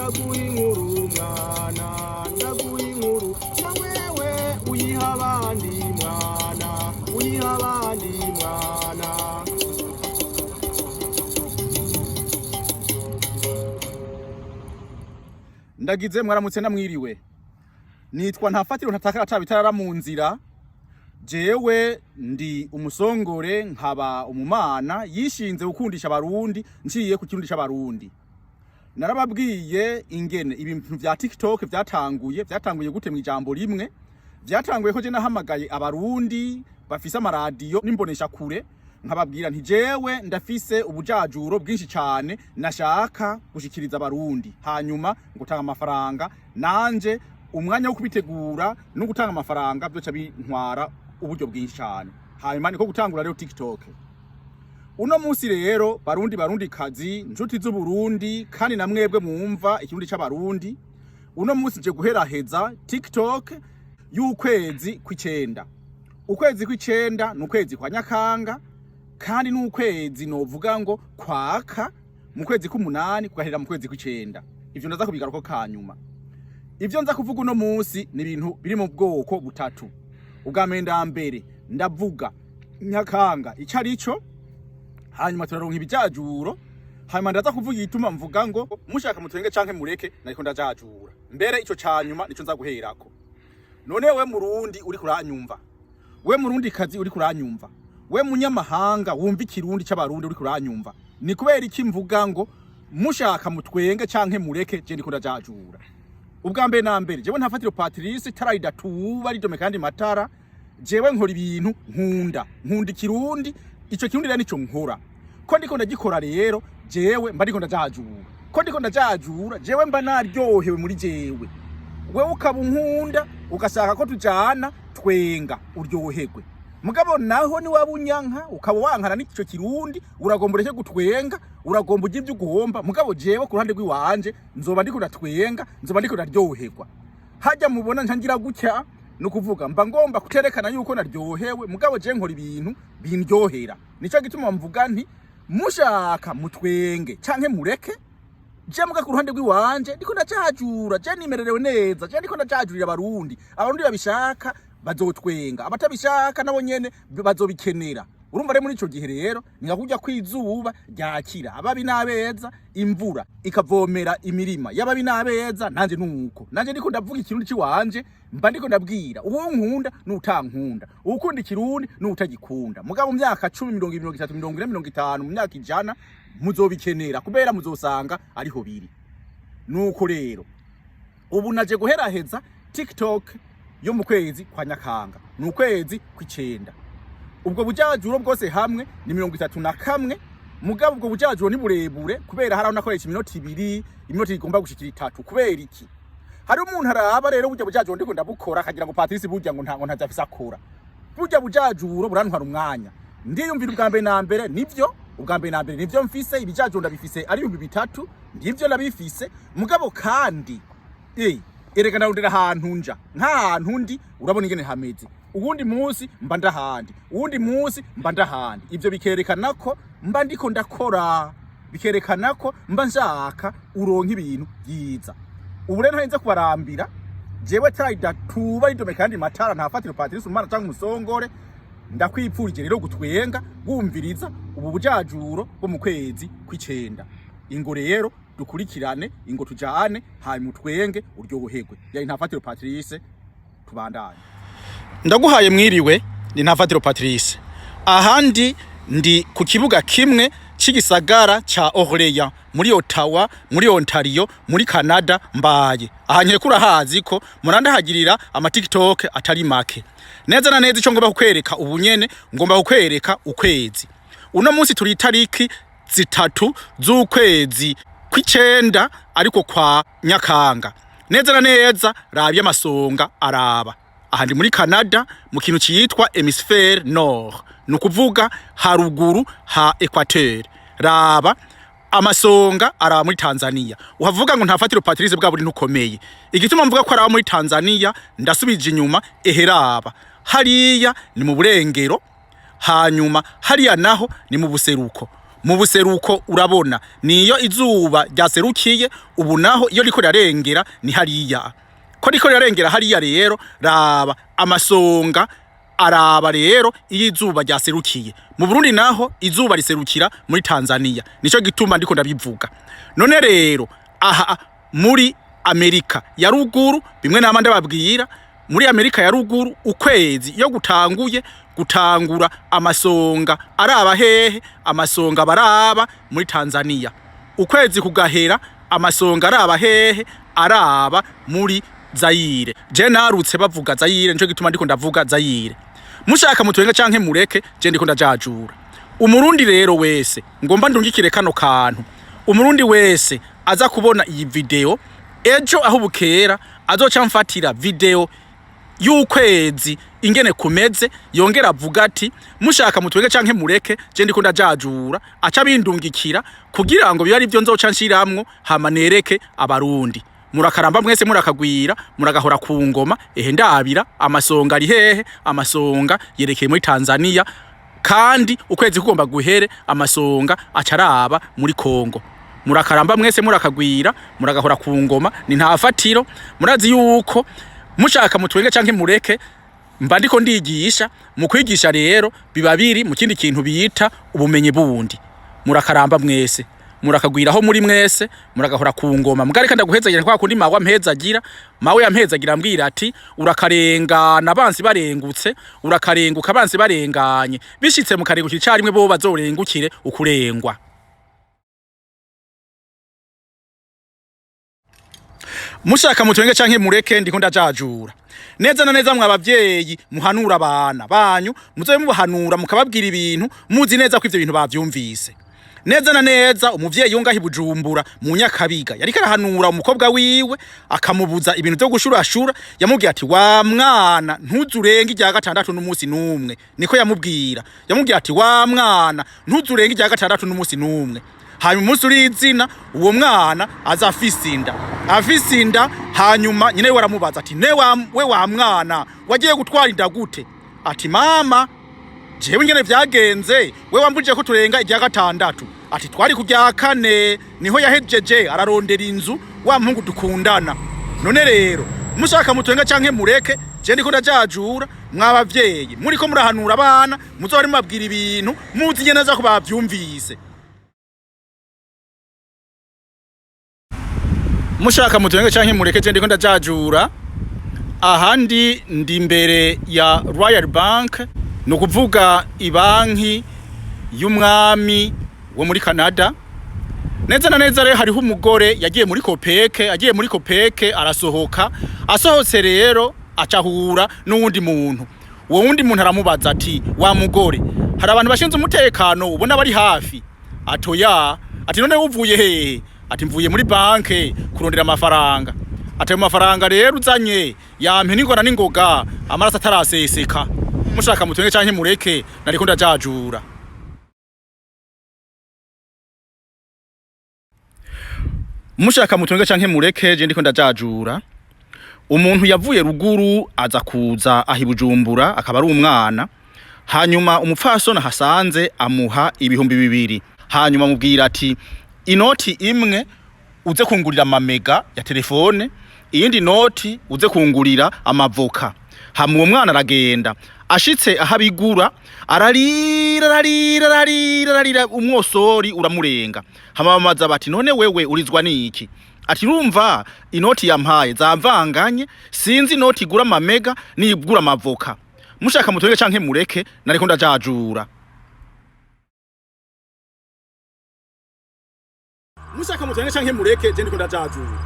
Ndaguha inkuru mwana, ndaguha inkuru na wewe uyiha abandi mwana, uyiha abandi mwana. Ndagize mwaramutse, namwiriwe. Nitwa Ntafatiro ntatakara ca bitarara mu nzira. Jewe ndi umusongore, nkaba umumana yishinze gukundisha Abarundi nciye ku Kirundi c'Abarundi. Narababwiye ingene ibintu vya TikTok vyatanguye gute. Mu ijambo rimwe, vyatanguye ko je nahamagaye Abarundi bafise amaradiyo n'imbonesha kure, nkababwira nti: "Jewe ndafise ubujajuro bwinshi cane nashaka gushikiriza Abarundi." Hanyuma ngutanga amafaranga, nanje umwanya wo kubitegura no gutanga amafaranga byoca bintwara uburyo bwinshi cane. Hanyuma niko gutangura rero TikTok. Uno munsi rero, Barundi, Barundi kazi, nshuti z'Uburundi, kandi na mwebwe mwumva Ikirundi c'Abarundi, uno munsi nje guheraheza TikTok y'ukwezi kw'icenda. Ukwezi kw'icenda ni ukwezi kwa Nyakanga, kandi ni ukwezi novuga ngo kwaka mu kwezi k'umunani kugahera mu kwezi kw'icenda. Ivyo ndaza kubigaruko kanyuma. Ivyo nza kuvuga uno munsi ni ibintu biri mu bwoko butatu. Ubwa mbere ndambere ndavuga Nyakanga ico arico, hanyuma turaronka ibijajuro, hanyuma ndaza kuvuga igituma mvuga ngo mushaka mutwenge canke mureke, nariko ndajajura. Mbere ico canyuma nico nza guherako. None we Murundi uri kuranyumva, we Murundi kazi uri kuranyumva, we munyamahanga wumva Ikirundi c'Abarundi uri kuranyumva, ni kubera iki mvuga ngo mushaka mutwenge canke mureke, je ndiko ndajajura? Ubwa mbere na mbere, jewe Ntafatiro Patrice tarayidatuba ridome kandi matara, jewe nkora ibintu nkunda, nkunda Ikirundi. Ico Kirundi rero nico nkora. Ko ndiko ndagikora rero, jewe mba ndiko ndajajura. Ko ndiko ndajajura, jewe mba naryohewe muri jewe. Wewe ukaba unkunda, ugashaka ko tujana, twenga uryoherwe. Mugabo naho ni waba unyanka, ukaba wankana n'ico Kirundi, uragomba ureke gutwenga, uragomba ujye ibyo ugomba. Mugabo jewe ku ruhande rw'iwanje nzoba ndiko ndatwenga, nzoba ndiko ndaryoherwa. Hajya mubona nca gutya, ni ukuvuga mba ngomba kuterekana yuko naryohewe. Mugabo je nkora ibintu bindyohera. Nico gituma mvuga nti mushaka mutwenge canke mureke, je muga ku ruhande rw'iwanje ndiko ndacajura, je nimererewe neza, je ndiko ndacajurira Abarundi. Abarundi babishaka bazotwenga, abatabishaka nabo nyene bazobikenera. Urumva rero, muri ico gihe rero ni nka kurya kw'izuba ryakira ababi n'abeza, imvura ikavomera imirima y'ababi n'abeza. Nanje nuko nanje ndiko ndavuga Ikirundi ciwanje, mba ndiko ndabwira uwo nkunda n'utankunda, uwukunda Ikirundi n'utagikunda. Mugabo mu myaka 10, 20, 30, 40, 50, mu myaka 100 muzobikenera, kubera muzosanga ariho biri. Nuko rero ubu naje guheraheza TikTok yo mu kwezi kwa Nyakanga, ni ukwezi kw'icenda. Ubwo bujajuro bwose hamwe ni 31. Mugabo ubwo bujajuro ni burebure, kubera hari aho nakoresha iminota 2, iminota igomba gushikira 3. Kubera iki? Hari umuntu araba rero burya bujajuro ndiko ndabukora, akagira ngo Patrice burya ngo ntango ntavyo afise akora. Burya bujajuro burantwara umwanya. Ndiyumvira ubwa mbere na mbere, nivyo, ubwa mbere na mbere nivyo, mfise ibijajuro, ndabifise ari 3000, ndivyo ndabifise. Mugabo kandi erega ndarondera ahantu nja, nk'ahantu ndi urabona ingene hameze. Uwundi munsi mba ndahandi, uwundi munsi mba ndahandi. Ivyo bikerekana ko mba ndiko ndakora, bikerekana ko mba nshaka uronka ibintu byiza. Ubu rero ntarinze kubarambira. Jewe tarayidatuba ridome kandi matara, Ntafatiro Patrice, umwana canke umusongore, ndakwipfurije rero gutwenga wumviriza ubu bujajuro bwo mu kwezi kw'icenda. Ingo rero dukurikirane, ingo tujane, hanyuma utwenge uryoherwe. Yari Ntafatiro Patrice, tubandanye. Ndaguhaye mwiriwe, ni Ntafatiro Patrice. Ahandi ndi ku kibuga kimwe c'igisagara ca Orléans muri Ottawa, muri Ontario, muri Canada. Mbaye aha nkeka urahazi ko murandahagirira ama TikTok atari make. Neza na neza, ico ngomba kukwereka ubu nyene, ngomba kukwereka ukwezi. Uno munsi turi itariki 3 z'ukwezi kw'icenda, ariko kwa Nyakanga. Neza na neza, rabye amasonga araba aha. Ndi muri Canada, mu kintu citwa hémisphère nord, ni ukuvuga haruguru ha équateur. Raba amasonga araba muri Tanzania. Uhavuga ngo Ntafatiro Patrice bwa buri ntukomeye. Igituma mvuga ko araba muri Tanzania, ndasubije inyuma, eheraba hariya ni mu burengero, hanyuma hariya naho ni mu buseruko. Mu buseruko urabona niyo izuba ryaserukiye. Ubu naho iyo riko rirarengera ni hariya, ko riko rirarengera hariya. Rero raba amasonga araba rero iyo izuba ryaserukiye. Mu Burundi naho izuba riserukira muri Tanzania, nico gituma ndiko ndabivuga. None rero aha muri Amerika ya ruguru, bimwe nama ndababwira, muri Amerika ya ruguru ukwezi iyo gutanguye gutangura, amasonga araba hehe? Amasonga baraba muri Tanzania. Ukwezi kugahera, amasonga araba hehe? Araba muri Zayire. Je narutse bavuga Zayire, nico gituma ndiko ndavuga Zayire. Mushaka mutwenga canke mureke, je ndiko ndajajura. Umurundi rero wese ngomba ndungikire kano kantu, umurundi wese aza kubona iyi video ejo aho bukera, azoca mfatira video y'ukwezi ingene kumeze, yongera avuga ati mushaka mutwege canke mureke, je ndiko ndajajura, aca bindungikira kugira ngo bibe ari byo nzoca nshiramwo, hama nereke abarundi. Murakaramba mwese, murakagwira, muragahora ku ngoma. Ehe ndabira amasonga ari hehe? Amasonga yerekeye muri Tanzania, kandi ukwezi kugomba guhere, amasonga acaraba muri Kongo. Murakaramba mwese, murakagwira, muragahora ku ngoma. Ni nta fatiro. Murazi yuko mushaka mutwenge canke mureke, mba ndiko ndigisha. Mu kwigisha rero biba biri mu kindi kintu bita ubumenyi bundi. Murakaramba mwese, murakagwiraho muri mwese, muragahora ku ngoma. Mugari kandi ndaguhezagira kwa kundi mawe ampezagira, mawe yampezagira ambwira ati urakarengana abansi barengutse, urakarenguka abansi barenganye, bishitse mu karengukira icarimwe, bo bazorengukire ukurengwa. Mushaka mutwenge canke mureke, ndiko ndajajura neza na neza. Mwa bavyeyi muhanura abana banyu, muzobe mubahanura mukababwira ibintu muzi neza ko ivyo bintu bavyumvise neza na neza. Umuvyeyi yo ngaho i Bujumbura mu Nyakabiga yariko arahanura umukobwa wiwe, akamubuza ibintu vyo gushurashura. Yamubwiye ati wa mwana, ntuzurenge irya gatandatu n'umunsi n'umwe. Niko yamubwira, yamubwiye ati wa mwana, ntuzurenge irya gatandatu n'umunsi n'umwe. Hanyuma umunsi urizina uwo mwana aza afise inda, afise inda. Hanyuma nyine we aramubaza ati ne wa, we wa mwana, wagiye gutwara inda gute? Ati mama, jewe ingene vyagenze, we wambujije ko turenga irya gatandatu. Ati twari ku rya kane, niho yahejeje ararondera inzu wa muhungu dukundana. None rero mushaka mutwenga canke mureke, je ndiko ndajajura. Mwabavyeyi muriko murahanura abana, muzohore mubabwira ibintu muzi neza ko bavyumvise. Mushaka mutwenge canke mureke, je ndiko ndajajura. Ahandi ndi imbere ya Royal Bank, ni ukuvuga ibanki y'umwami wo muri Canada. Neza na neza rero hariho umugore yagiye muri kopeke, agiye muri kopeke arasohoka. Asohotse rero acahura n'uwundi muntu. Uwo wundi muntu aramubaza ati wa mugore, hari abantu bashinzwe umutekano ubona bari hafi? Atoya. Ati none uvuye hehe? Ati mvuye muri banke kurondera amafaranga. Ati ayo mafaranga rero uzanye yampe n'ingona n'ingoga, amaraso ataraseseka. Mushaka mutwenge canke mureke, nariko ndajajura. Mushaka mutwenge canke mureke, je ndiko ndajajura. Umuntu yavuye ruguru aza kuza aha i Bujumbura, akaba ari umwana. Hanyuma umupfasoni ahasanze amuha 2000, hanyuma amubwira ati inoti imwe uze kungurira amamega ya telefone, iyindi noti uze kungurira amavoka. Hama uwo mwana aragenda, ashitse aho abigura ararira, ararira, ararira, ararira, umwosori uramurenga. Hama bamaza bati none wewe urizwa niki? Ati urumva inoti yampaye zamvanganye, sinzi inoti igura amamega nigura amavoka. Mushaka mutwenge canke mureke, nariko ndajajura. Mushaka mutwenge canke mureke, je ndiko ndajajura.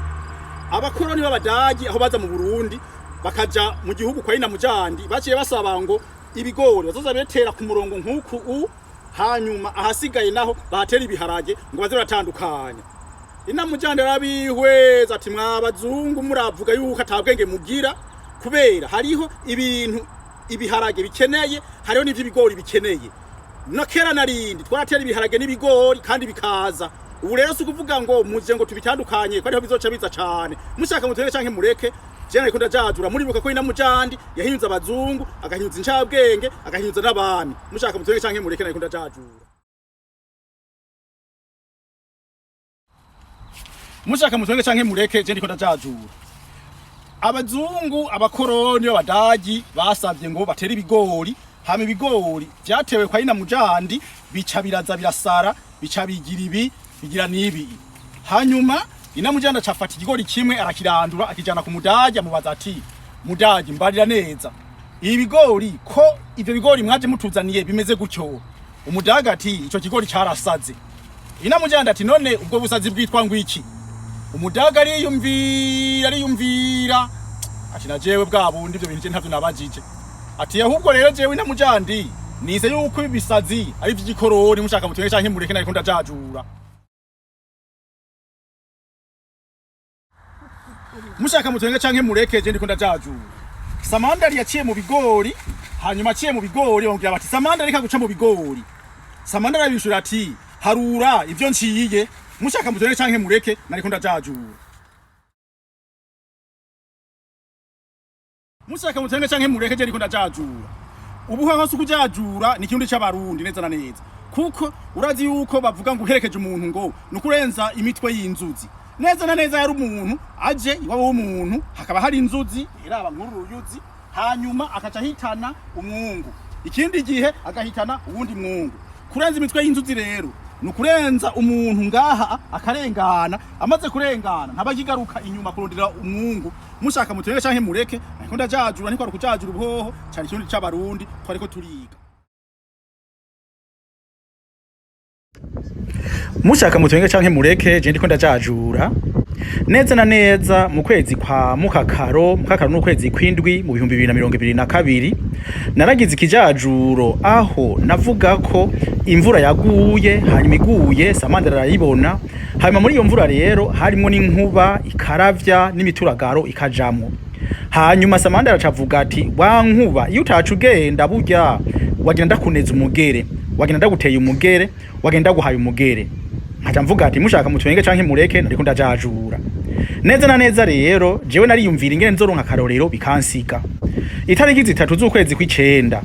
Abakoroni b'abadagi aho baza mu Burundi bakaja mu gihugu kwa Inamujandi, baciye basaba ngo ibigori bazoza betera ku murongo nk'uku u hanyuma ahasigaye naho bahatera ibiharage, ngo baze baratandukanya. Inamujandi arabihweza ati mwabazungu muravuga yuko atabwenge mugira, kubera hariho ibintu ibiharage bikeneye, hariho n'ivy'ibigori bikeneye. Na kera narindi twaratera ibiharage n'ibigori kandi bikaza. Ubu rero si ukuvuga ngo muje ngo tubitandukanye ko ariho bizoca biza cane. Mushaka mutere canke mureke, je nariko ndajajura. Muribuka ko Inamujandi yahinyuza abazungu, agahinyuza incabwenge, agahinyuza n'abami. Mushaka mutere canke mureke, nariko ndajajura. Mushaka mutwenge canke mureke, je ndiko ndajajura. Abazungu, abakoroni b'Abadagi basavye ngo batere ibigori, hama ibigori vyatewe kwa ina mujandi bica biraza birasara, bica bigira ibi, bigira n'ibi. Hanyuma ina mujandi acafata ikigori kimwe arakirandura, akijana ku Mudagi, amubaza ati: "Mudagi, mbarira neza, ibi bigori ko ivyo bigori mwaje mutuzaniye bimeze gutyo?" Umudagi ati: "Ico kigori carasaze." Ina mujandi ati: "None ubwo busazi bwitwa ngwiki?" Umudaga ariyumvira, ariyumvira, ati: "Na jewe bwa bundi ivyo bintu je ntavyo nabajije." Ati: "Ahubwo rero jewe namujandi nize yuko ibisazi ari ivy'igikoroni. Mushaka mutwenge canke mureke, nariko ndajajura. Mushaka mutwenge canke mureke, je ndiko ndajajura." Samandari yaciye mu bigori, hanyuma aciye mu bigori bamubwira bati: "Samandari, reka guca mu bigori." Samandari arabishura ati: "Harura ivyo nciye. Mushaka mutwenge canke mureke, nariko ndajajura. Mushaka mutwenge canke mureke, je ndiko ndajajura." Ubuhaha si ukujajura, ni ikirundi c'Abarundi neza na neza, kuko urazi yuko bavuga ngo uherekeje umuntu ngo ni ukurenza imitwe y'inzuzi. Neza na neza yari umuntu aje iwabo w'umuntu, hakaba hari inzuzi, iraba nk'uru ruyuzi, hanyuma akaca ahitana umwungu, ikindi gihe agahitana uwundi mwungu. Kurenza imitwe y'inzuzi rero ni ukurenza umuntu ngaha akarengana, amaze kurengana ntaba akigaruka inyuma kurondera umwungu. Mushaka mutwenge canke mureke, ariko ndajajura. Ntiko ari ukujajura ubuhoho cane, ikirundi c'Abarundi twariko turiga. Mushaka mutwenge canke mureke, je ndiko ndajajura. Neza na neza mu kwezi kwa Mukakaro, Mukakaro n'ukwezi kw'indwi, mu 2022, naragize ikijajuro aho navuga ko imvura yaguye, hanyuma iguye Samandara arayibona. Hanyuma muri iyo mvura rero harimwo n'inkuba ikaravya n'imituragaro ikajamwo. Hanyuma Samandara acavuga ati: "Wa nkuba, iyo utaca ugenda burya wagenda ndakuneza umugere, wagenda ndaguteye umugere, wagenda ndaguhaye umugere." Nkaca mvuga ati: "Mushaka mutwenge canke mureke, nariko ndajajura." Neza na neza rero jewe nariyumvira ingene nzoronka akarorero bikansiga. Itariki 3 z'ukwezi kw'icenda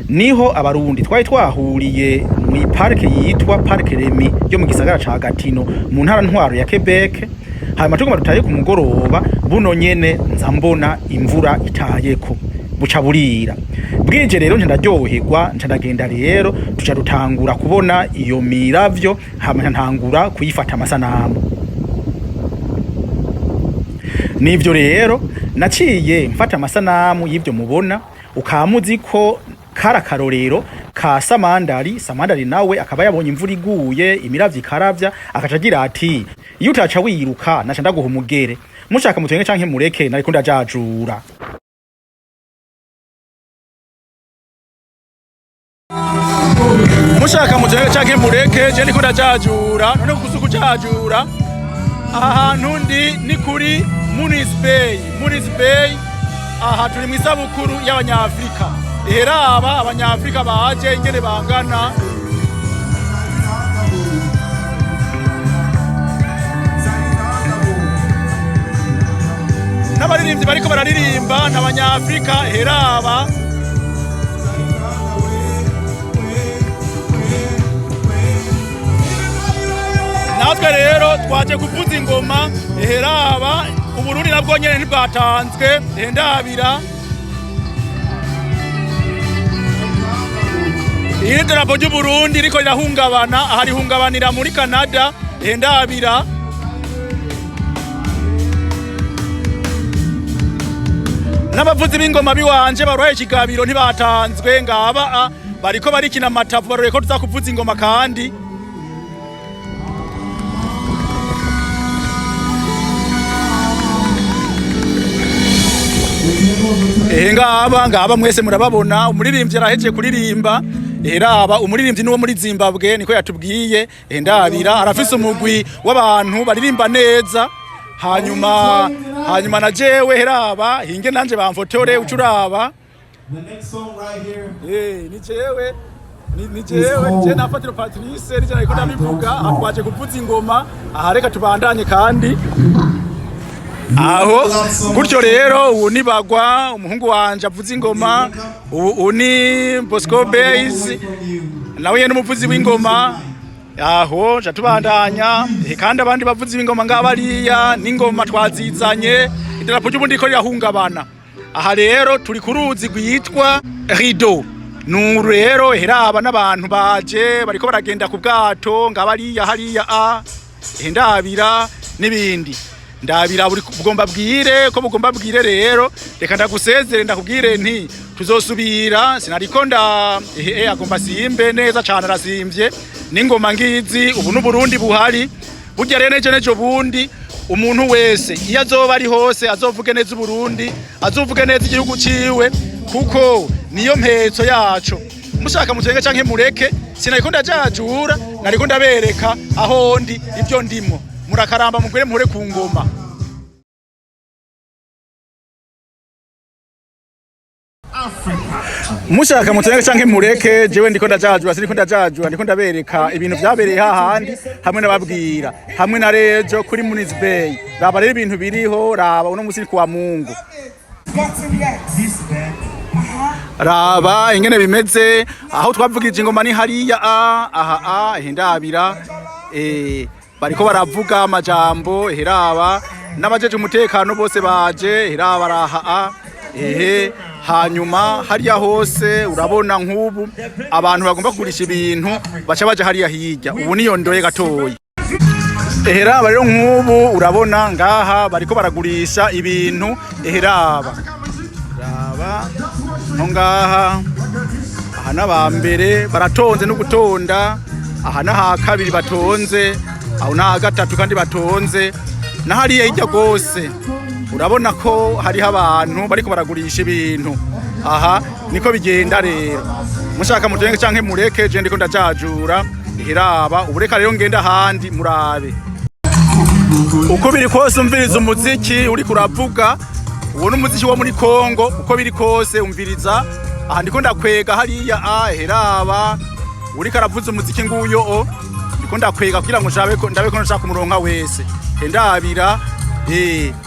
niho Abarundi twari twahuriye mu parike yitwa Parike Remi yo mu gisagara ca Gatino mu ntara ntwaro ya Quebec. Hanyuma tugomba dutaye ku mugoroba buno nyene, nza mbona imvura itayeko, buca burira. Bwije rero nca ndaryoherwa, nca ndagenda rero, tuca dutangura kubona iyo miravyo, hama nca ntangura kuyifata amasanamu. Nivyo rero naciye mfata amasanamu y'ivyo mubona, ukamuzi ko kari akarorero ka Samandari. Samandari nawe akaba yabonye imvura iguye, imiravyo ikaravya, akaca agira ati: "Iyo utaca wiruka naca ndaguha umugere." Mushaka mutwenge canke mureke, nariko ndajajura. Mushaka mutwenge canke mureke, je ndiko ndajajura. None kuko kujajura, aha hantu ndi ni kuri Munis Bay. Munis Bay, aha turi mu isabukuru y'Abanyafrika. Iheraba Abanyafrika baje ingene bangana. N'abaririmbyi bariko bararirimba n'Abanyafrika. Heraba natwe rero twaje kuvuza ingoma. Heraba Uburundi nabwo nyene ntibwatanzwe. Ndabira iri darapo ry'Uburundi riko rirahungabana, aha rihungabanira muri Canada. Ndabira n'abavuzi b'ingoma biwanje baroye ikigabiro ntibatanzwe, ngaba bariko barikina amatavu, baroreye ko tuza kuvuza ingoma. Kandi ehe ngaba, ngaba mwese murababona, umuririmbyi arahejeje kuririmba. Ehe raba, umuririmbyi niwo muri Zimbabwe, niko yatubwiye. Ehe ndabira arafise umugwi w'abantu baririmba neza. Hanyuma na jewe heraba hinge nanje bamfotore ucuraba. The next song right here. Eh, ni jewe, ni jewe, ni jewe Nafatiro Patrice, nije nariko ndabivuga. Aha twaje kuvuza ingoma aha, reka tubandanye. Kandi aho gutyo rero, ubu ni Bagwa, umuhungu wanje avuza ingoma. Ubu ni Bosco Base, nawe nyene umuvuzi w'ingoma. Aho ja tubandanya, kandi abandi bavuzi b'ingoma ngabariya n'ingoma twazizanye, idarapo ry'ubundi ko rirahungabana. Aha rero turi ku ruzi rwitwa Rideau. Nuru rero heraba n'abantu baje bariko baragenda ku bwato ngabariya hariya a ndabira n'ibindi ndabira buri bugomba bwire ko bugomba bwire. Rero reka ndagusezere, ndakubwire nti tuzosubira. Sinariko nda ehe agomba simbe neza cane, arasimvye n'ingoma ngizi. Ubu n'Uburundi buhari burya rero nejo nejo bundi umuntu wese iyo azoba ari hose azovuge neza Uburundi, azovuge neza igihugu ciwe, kuko niyo mpetso yaco. Mushaka mutenge canke mureke, sinariko ndajajura, nariko ndabereka aho ndi, ibyo ndimo. Murakaramba, mugwire muhure ku ngoma. Mushaka mutenge canke mureke, jewe ndiko ndajajura, siniko ndajajura, ndiko ndabereka ibintu vyabereye hahandi hamwe n'ababwira hamwe na rejo kuri Muniz Bay. Raba rero ibintu biriho, raba uno musi kuwa Mungu, raba ingene bimeze. Aho twavugije ingoma ni hariya a aha a hindabira, bariko baravuga amajambo. Heraba n'abajeje umutekano bose baje, heraba raha a ehe. Hanyuma hariya hose urabona nk'ubu abantu bagomba kugurisha ibintu baca baja hariya hirya. Ubu niyo ndoye gatoyi. Eheraba rero nk'ubu urabona ngaha bariko baragurisha ibintu. Eheraba raba nko ngaha, aha n'abambere baratonze no gutonda, aha n'aha kabiri batonze, aho n'aha gatatu kandi batonze, na hariya hirya rwose urabona ko hariho abantu bariko baragurisha ibintu. Aha niko bigenda rero. Mushaka mutenge canke mureke, je ndiko ndajajura. Ihiraba ubureka rero ngenda ahandi murabe uko biri kose. Umviriza umuziki uriko uravuga, uwo n'umuziki wo muri Kongo. Uko biri kose umviriza, aha ndiko ndakwega hariya a heraba uriko aravuza umuziki nguyo o ndiko ndakwega kugira ngo ndabe ko ndabe ko nshaka kumuronka wese. Ndabira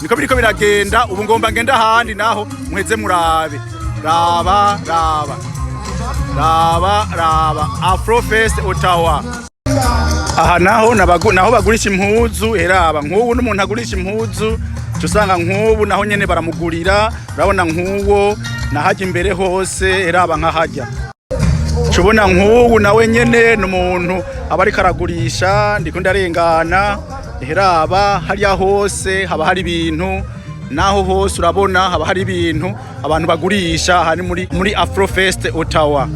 niko biriko biragenda. Ubu ngomba ngenda ahandi naho muheze murabe. Raba raba raba raba Afrofest Ottawa. Aha naho naho bagurisha impuzu. Heraba nk'ubu n'umuntu agurisha impuzu usanga nk'ubu naho nyene baramugurira. Urabona nk'uwo nahajya imbere hose, heraba nkahajya cubona nk'ubu nawe nyene n'umuntu aba ariko aragurisha. Ndiko ndarengana, heraba hariya hose haba hari ibintu, naho hose urabona haba hari ibintu abantu bagurisha. Aha ni muri Afrofest Ottawa.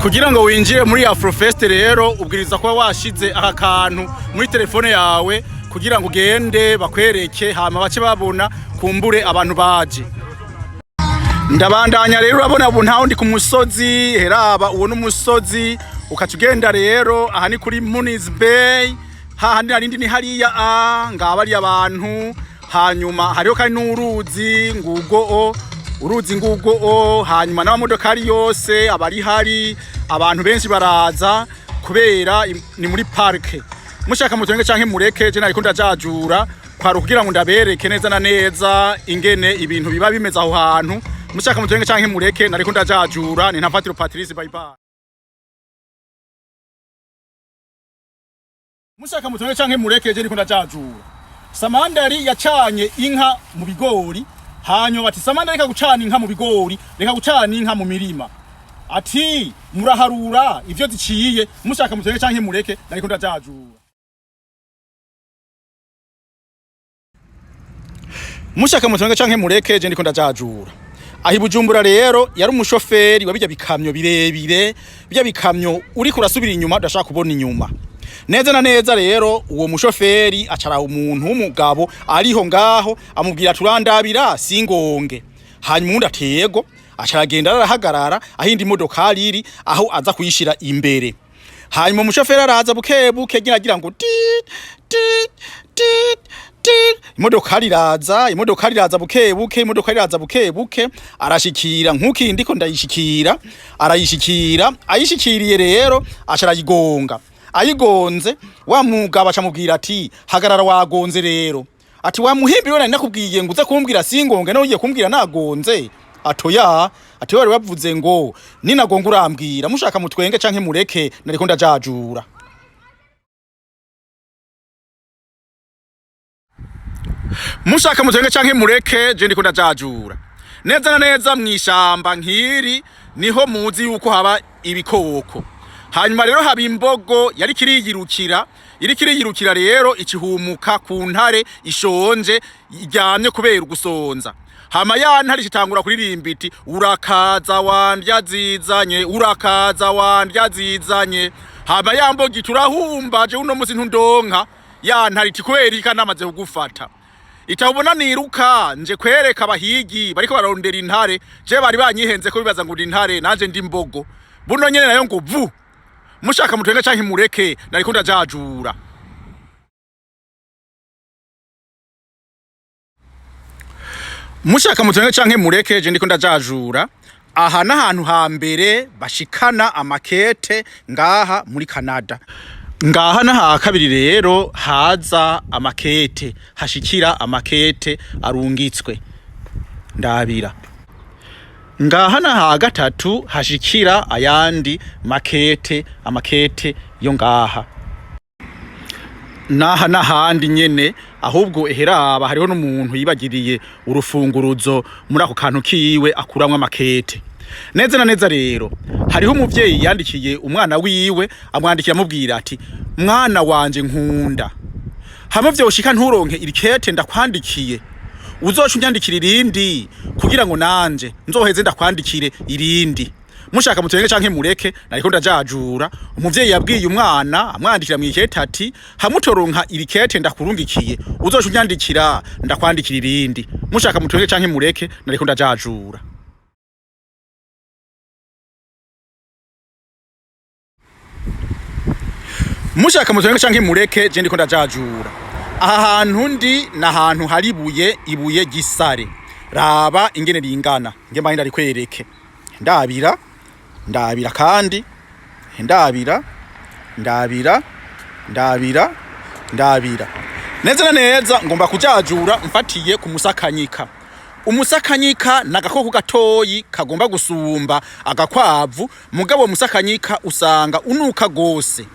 Kugira ngo winjire muri Afrofest rero ubwiriza kuba washize aka kantu muri telefone yawe kugira ngo ugende bakwereke, hama bace babona kumbure abantu baje. Ndabandanya rero, urabona ubu ntaho ndi ku musozi. Heraba uwo n'umusozi ukaca ugenda rero. Aha ni kuri Muniz Bay, hahandi narindi ni hariya a ngaba ari abantu. Hanyuma hariho kandi n'uruzi ngugo o uruzi ngugo o. Hanyuma n'amamodokari yose abari hari, abantu benshi baraza kubera ni muri parke. Mushaka mutenge canke mureke, je nariko ndajajura kwari kugira ngo ndabereke neza na neza ingene ibintu biba bimeze aho hantu. Mushaka mutenge canke mureke, nariko ndajajura. Ni Ntafatiro Patrice, bye bye. Mushaka mutenge canke mureke, je ndiko ndajajura. Samandari yacanye inka mu bigori, hanyuma bati: "Samandari, reka gucana inka mu bigori, reka gucana inka mu mirima." Ati: "Muraharura ivyo ziciye." Mushaka mutenge canke mureke, nariko ndajajura. Mushaka mutenge canke mureke, je ndiko ndajajura. Aho Bujumbura rero yari umushoferi wa bijya bikamyo birebire, bijya bikamyo uriko urasubira inyuma udashaka kubona inyuma neza na neza. Rero uwo mushoferi acara umuntu w'umugabo ariho ngaho, amubwira: "Turandabira singonge." Hanyuma uwundi atego acaragenda arahagarara aho indi modokari iri, aho aza kuyishira imbere. Hanyuma umushoferi araza buke buke agira ngo tit tit tit tit, imodokari iraza, imodokari iraza buke buke, imodokari iraza buke buke, arashikira nk'uki ndiko ndayishikira, arayishikira. Ayishikiriye rero aca arayigonga. Ayigonze, wa mugabo acamubwira ati: "Hagarara, wagonze." Rero ati: "Wa muhimbi we, nari nakubwiye ngo uze kumbwira singonge, nawe ugiye kumbwira nagonze." Atoya, ati: "Wari wavuze ngo ninagonga urambwira." Mushaka mutwenge canke mureke, nariko ndajajura. Mushaka mutenge canke mureke, je ndiko ndajajura neza na neza mw'ishamba nk'iri niho muzi yuko haba ibikoko. Hanyuma rero haba imbogo yari kiriyirukira, iri kiriyirukira rero ikihumuka ku ntare ishonje iryamye kubera ugusonza. Hama ya ntare itangura kuririmba iti: "Urakaza wandya zizanye, urakaza wandya zizanye." Hama ya mbogo iti: "Urahumbaje, uno musi ntundonka." Ya ntare iti: "Kubera iki namaze kugufata?" Itabona niruka nje kwereka abahigi bariko bararondera intare, je bari banyihenze ko bibaza ngo ndi intare, nanje ndi imbogo. Buno nyene nayo ngo vu. Mushaka mutenge canke mureke, nariko ndajajura. Mushaka mutenge canke mureke, je ndiko ndajajura. Aha n'ahantu hambere bashikana amakete ngaha muri Canada. Ngaha n'aha kabiri rero haza amakete, hashikira amakete arungitswe. Ndabira ngaha n'aha gatatu hashikira ayandi makete, amakete yo ngaha naha n'ahandi nyene. Ahubwo eheraba hariho n'umuntu yibagiriye urufunguruzo muri ako kantu kiwe akuramwo amakete. Neza na neza rero hariho umuvyeyi yandikiye umwana wiwe, amwandikira amubwira ati: "Mwana wanje nkunda, hamwe vyoshika nturonke iri kete ndakwandikiye, uzoca unyandikira irindi kugira ngo nanje nzoheze ndakwandikire irindi." Mushaka mutenge canke mureke, nariko ndajajura. Umuvyeyi yabwiye umwana amwandikira mw'ikete ati: "Hamutoronka iri kete ndakurungikiye, uzoca unyandikira ndakwandikira irindi." Mushaka mutenge canke mureke, nariko ndajajura. Mushaka mutenge canke mureke, je ndiko ndajajura. Aha hantu ndi ni ahantu hari ibuye, ibuye ry'isare. Raba ingene ringana, nge mbaye ndarikwereke. Ndabira, ndabira kandi ndabira, ndabira, ndabira, ndabira neza na neza. Ngomba kujajura mfatiye ku musakanyika. Umusakanyika ni agakoko gatoyi kagomba gusumba agakwavu, mugabo umusakanyika usanga unuka gose.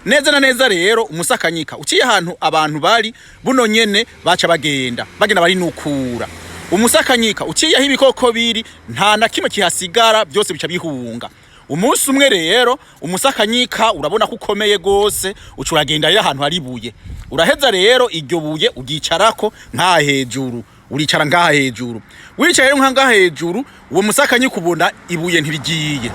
Neza na neza rero umusakanyika uciye ahantu abantu bari, buno nyene baca bagenda bagenda barinukura. Umusakanyika uciye aho ibikoko biri, nta na kimwe kihasigara, byose bica bihunga. Umunsi umwe rero umusakanyika urabona ko ukomeye gose, uca uragenda rero ahantu hari ibuye, uraheza rero iryo buye uryicarako nka hejuru, uricara ngaha hejuru. Wicaye rero nka ngaha hejuru, uwo musakanyika ubona ibuye ntirigiye.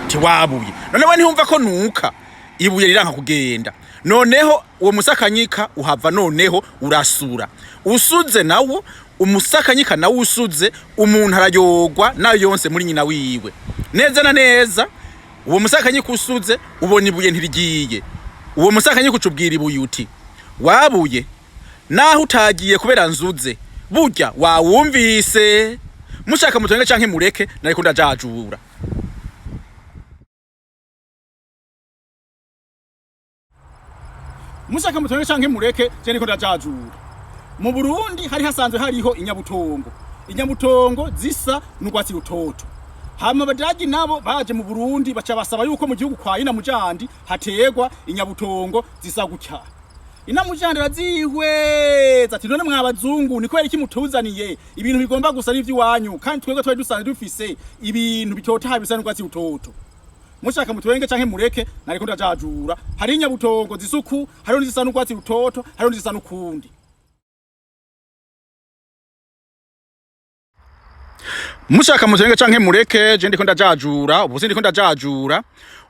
Tiwabuye none we ntiyumva ko nuka ibuye riranka kugenda. Noneho uwo musakanyika uhava noneho urasura, usuze nawo umusakanyika nawo usuze umuntu arayogwa nayo yonse muri nyina wiwe. Neza na neza uwo musakanyika usuze, ubona ibuye ntirigiye. Uwo musakanyika ucubwira ibuye uti: "Wabuye, naho utagiye kubera nzuze, burya wawumvise." Mushaka mutenge canke mureke, nariko ndajajura. Mushaka mutenge canke mureke, je ndiko ndajajura. Mu Burundi hari hasanzwe hariho inyabutongo, inyabutongo zisa n'urwatsi rutoto. Hama abadagi nabo baje mu Burundi baca basaba yuko mu gihugu kwa Inamujandi hategwa inyabutongo zisa gutya. Inamujandi arazihweza ati: "None mwabazungu, ni kubera iki mutuzaniye ibintu bigomba gusa n'ivy'iwanyu, kandi twebwe twari dusanzwe dufise ibintu bitotahaye bisa n'urwatsi rutoto?" Mushaka mutwenge canke mureke, nariko ndajajura. Hari inyabutongo zisuku, hariho n'izisa n'urwatsi rutoto, hariho n'izisa n'ukundi. Mushaka mutenge canke mureke, je ndiko ndajajura. Ubu sindiko ndajajura,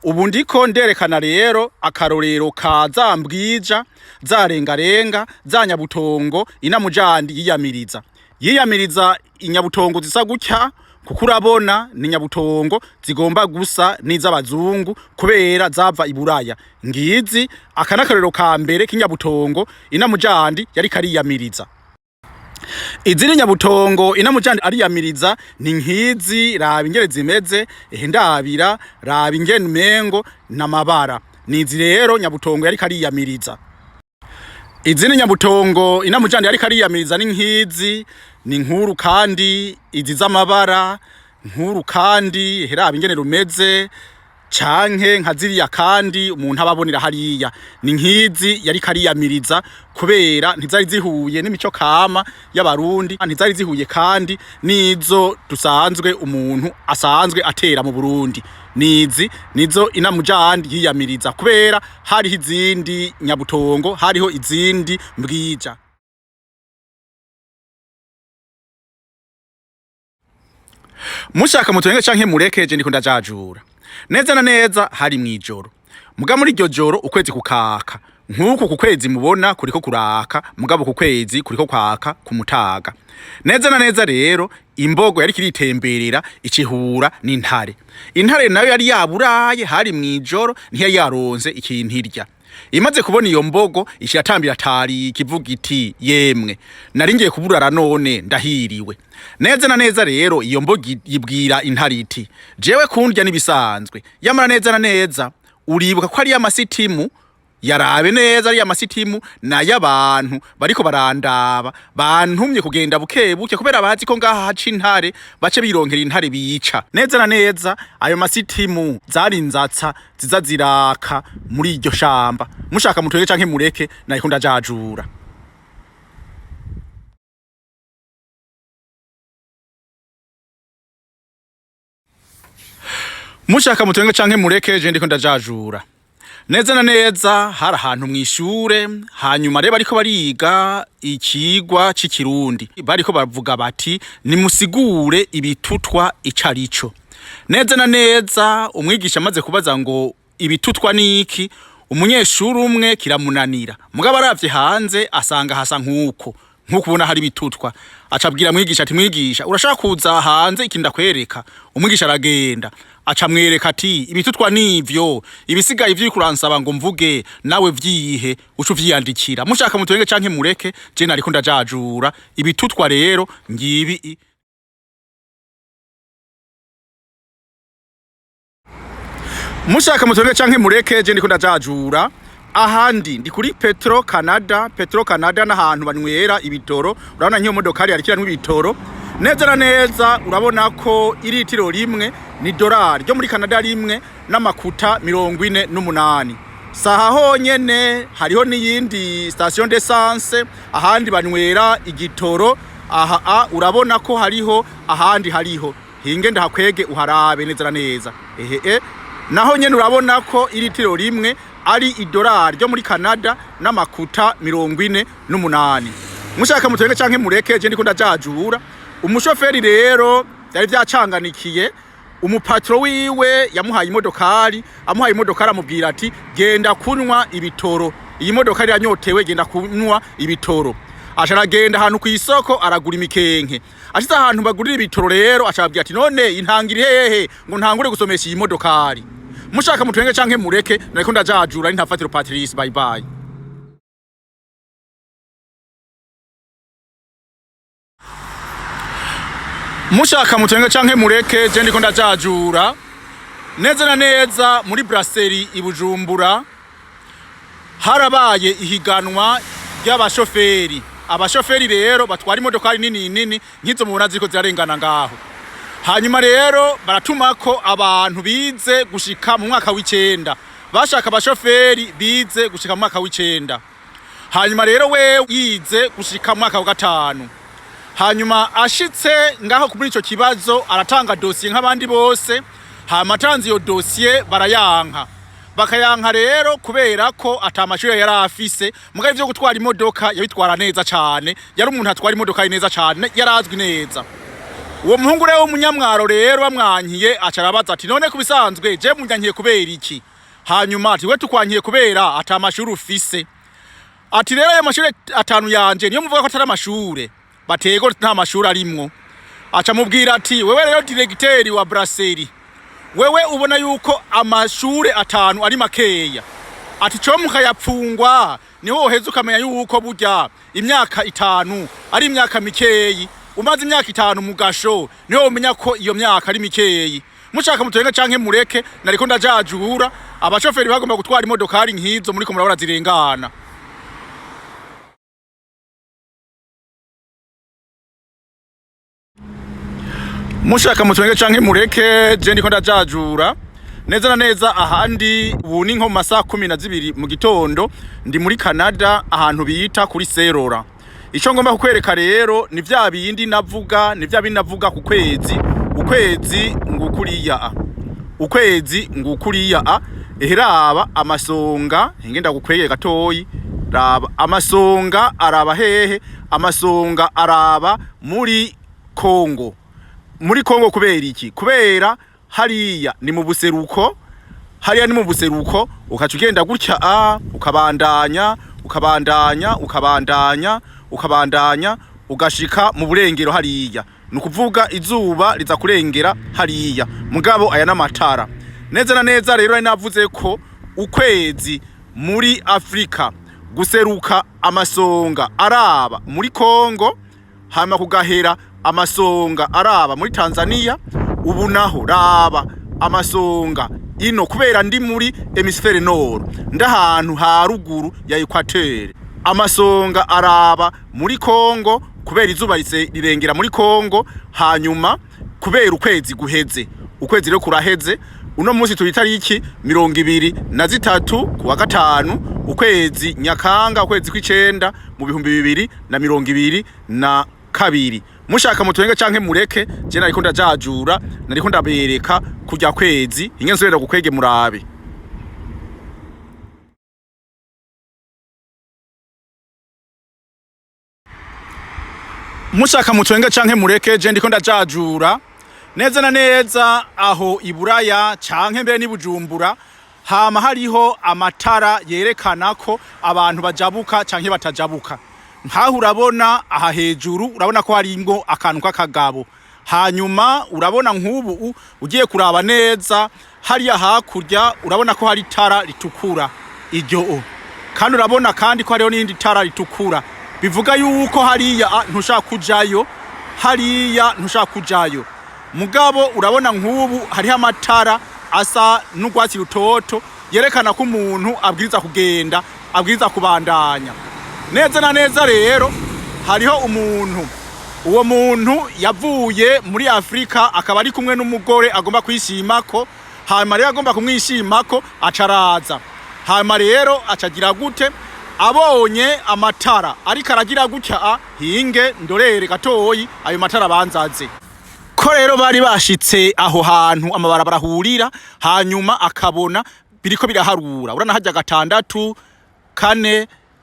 ubu ndiko nderekana rero akarorero ka za mbwija, za rengarenga, za nyabutongo Inamujandi yiyamiriza, yiyamiriza inyabutongo zisa gutya, kuko urabona ni nyabutongo zigomba gusa n'iz'abazungu kubera zava iburaya. Ngizi aka n'akarorero ka mbere k'inyabutongo Inamujandi yari kariyamiriza. Izindi nyabutongo Inamujandi ariyamiriza ni nkizi, raba ingene zimeze, ehe ndabira, raba ingene umengo n'amabara. Nizi rero nyabutongo yari kariyamiriza. Izindi nyabutongo Inamujandi yari kariyamiriza ni nkizi, ni nkuru kandi izi z'amabara nkuru kandi, ehe raba ingene rumeze. Canke nka ziriya kandi umuntu aba abonera hariya ni nk'izi yari kariyamiriza, kubera ntizari zihuye n'imico kama y'Abarundi, ntizari zihuye kandi n'izo dusanzwe umuntu asanzwe atera mu Burundi. Nizi nizo inamujandi yiyamiriza, kubera hariho izindi nyabutongo, hariho izindi mbwija. Mushaka mutwenge canke murekeje, ndiko ndajajura. Neza na neza hari mwijoro, muga muri iryo joro ukwezi kukaka nk'uku ku kwezi mubona kuriko kuraka, mugabo ku kwezi kuriko kwaka ku mutaga. Neza na neza rero imbogo yariko iritemberera, icihura n'intare. Intare nayo yari yaburaye, hari mwijoro, ntiyari yaronse ikintu irya. Imaze kubona iyo mbogo, ishiratambira tariki ivuga iti: "Yemwe, nari ngiye kuburara none ndahiriwe." Neza na neza rero iyo mbogo ibwira intare iti: "Jewe kundya nibisanzwe, yamara neza na neza uribuka ko ari amasitimu yarabe neza, ari amasitimu nay'abantu bariko barandaba, bantumye kugenda buke buke kubera bazi ko ngaha haca intare, bace bironkera intare bica." Neza na neza ayo masitimu zari inzatsa ziza ziraka muri iryo shamba. Mushaka mutwenge canke mureke, nariko ndajajura. Mushaka mutwenge canke mureke, je ndiko ndajajura. Neza na neza hari ahantu mw'ishure, hanyuma rero bariko bariga ikigwa c'ikirundi, bariko bavuga bati: "Nimusigure ibitutwa ico arico." Neza na neza umwigisha amaze kubaza ngo ibitutwa niki, umunyeshuri umwe kiramunanira, mugabo aravye hanze asanga hasa nk'uko nk'uko ubona hari ibitutwa, aca abwira mwigisha ati: "Mwigisha, urashaka kuza hanze ikintu ndakwereka?" Umwigisha aragenda, aca amwereka ati: "Ibitutwa nivyo, ibisigaye ivyo uriko uransaba ngo mvuge nawe vyihe uca uvyiyandikira." Mushaka mutwenge canke mureke, je nariko ndajajura. Ibitutwa rero ngibi. Mushaka mutwenge canke mureke, je ndiko ndajajura. Ahandi ndi kuri Petro Canada. Petro Canada n'ahantu banywera ibitoro. Urabona nk'iyo modokari yarikiranywa ibitoro. Neza na neza urabona ko iritiro rimwe ni dolari ryo muri Canada rimwe n'amakuta 48. Saha honyene hariho n'iyindi station d'essence, ahandi banywera igitoro. Aha a urabona ko hariho ahandi, hariho hinge ndahakwege uharabe neza na neza. Ehe, naho nyene urabona ko iritiro rimwe ari idolari ryo muri Canada n'amakuta 48. Mushaka mutwenge canke mureke, je ndiko ndajajura. Umushoferi rero byari vyacanganikiye. Umupatro wiwe yamuhaye imodokari, amuhaye imodokari amubwira ati: "Genda kunywa ibitoro, iyi modokari iranyotewe, genda kunywa ibitoro." Aca aragenda ahantu kw'isoko aragura imikenke. Ashitse ahantu bagurira ibitoro rero, aca ababwira ati: "None intangira hehe ngo ntangure gusomesha iyi modokari?" Mushaka mutwenge canke mureke, nariko ndajajura. Ari Ntafatiro Patrice. Bye bye. Mushaka mutwenge canke mureke, je ndiko ndajajura. Neza na neza muri brasserie i Bujumbura harabaye ihiganwa ry'abashoferi. Abashoferi rero batwara imodokari nini nini nk'izo mubona ziriko zirarengana ngaho. Hanyuma rero baratumako abantu bize gushika mu mwaka w'icenda. Bashaka abashoferi bize gushika mu mwaka w'icenda. Hanyuma rero we yize gushika mu mwaka wa gatanu. Hanyuma ashitse ngaho kuri ico kibazo, aratanga dosiye nk'abandi bose. Hama atanze iyo dosiye barayanka, bakayanka rero kubera ko ata mashure yari afise, mugabo ivyo gutwara imodoka yabitwara neza cane. Yari umuntu atwara imodoka neza cane, yarazwi neza. Uwo muhungu rero w'umunyamwaro rero bamwankiye, aca arabaza ati: "None kubisanzwe je munyankiye kubera iki?" Hanyuma ati: "We tukwankiye kubera ata mashuri ufise." Ati: "Rero ayo mashure atanu yanje niyo muvuga ko atari amashure?" Batego nta mashuri arimwo. Aca amubwira ati: "Wewe rero diregiteri wa brasserie, wewe ubona yuko amashure atanu ari makeya?" Ati: "Co mukayapfungwa niho woheza ukamenya yuko burya imyaka 5 ari imyaka mikeyi. Umaze imyaka 5 mu gasho niho womenya ko iyo myaka ari mikeyi." Mushaka mutwenga canke mureke, nariko ndajajura. Abashoferi bagomba gutwara imodokari nk'izo muriko murabona zirengana. Mushaka mutwenge canke mureke, je ndiko ndajajura. Neza na neza ahandi ubu ni nko mu masaha 12 mu gitondo, ndi muri Canada ahantu bita kuri Serora. Ico ngomba kukwereka rero ni vya bindi navuga, ni vya bindi navuga ku kwezi. Ukwezi ngukuriya a. Ukwezi ngukuriya a. Eheraba amasonga, ingenda gukwegeye gatoyi. Raba amasonga araba hehe? Amasonga araba muri Kongo. Muri Kongo kubera iki? Kubera hariya ni mu buseruko, hariya ni mu buseruko, ukaca ugenda gutya a, ukabandanya, ukabandanya, ukabandanya, ukabandanya, ugashika mu burengero hariya. Ni ukuvuga izuba riza kurengera hariya. Mugabo aya n'amatara. Neza na neza rero nari navuze ko ukwezi muri Afrika guseruka amasonga araba muri Kongo, hama kugahera amasonga araba muri Tanzania. Ubu naho raba amasonga ino, kubera ndi muri hémisphère nord, ndahantu ha ruguru ya équateur, amasonga araba muri Kongo kubera izuba rirengera muri Kongo. Hanyuma kubera ukwezi guheze, ukwezi rero kuraheze. Uno munsi turi itariki 23 kuwa gatanu, ukwezi Nyakanga, ukwezi kw'icenda mu 2022. Mushaka mutwenge canke mureke, je nariko ndajajura, nariko ndabereka kurya kwezi. Inge nsubira gukwege murabe. Mushaka mutwenge canke mureke, je ndiko ndajajura. Neza na neza aho iburaya canke mbere n'i Bujumbura hama hariho amatara yerekana ko abantu bajabuka canke batajabuka. Nkaho urabona aha hejuru, urabona ko harimwo akantu k'akagabo. Hanyuma urabona nk'ubu ugiye kuraba neza hariya hakurya, urabona ko hari itara ritukura iryo, kandi urabona kandi ko hariho n'irindi tara ritukura, bivuga yuko hariya ntushaka kujayo, hariya ntushaka kujayo. Mugabo urabona nk'ubu hariho amatara asa n'urwatsi rutoto yerekana ko umuntu abwiriza kugenda, abwiriza kubandanya. Neza na neza rero hariho umuntu, uwo muntu yavuye muri Afurika, akaba ari kumwe n'umugore agomba kwishimako. Hanyuma rero agomba kumwishimako, acaraza. Hanyuma rero acagira gute? Abonye amatara ariko aragira gutya a, hinge ndorere gatoyi ayo matara banzaze ko rero bari bashitse aho hantu amabarabara ahurira. Hanyuma akabona biriko biraharura, urana hajya 6,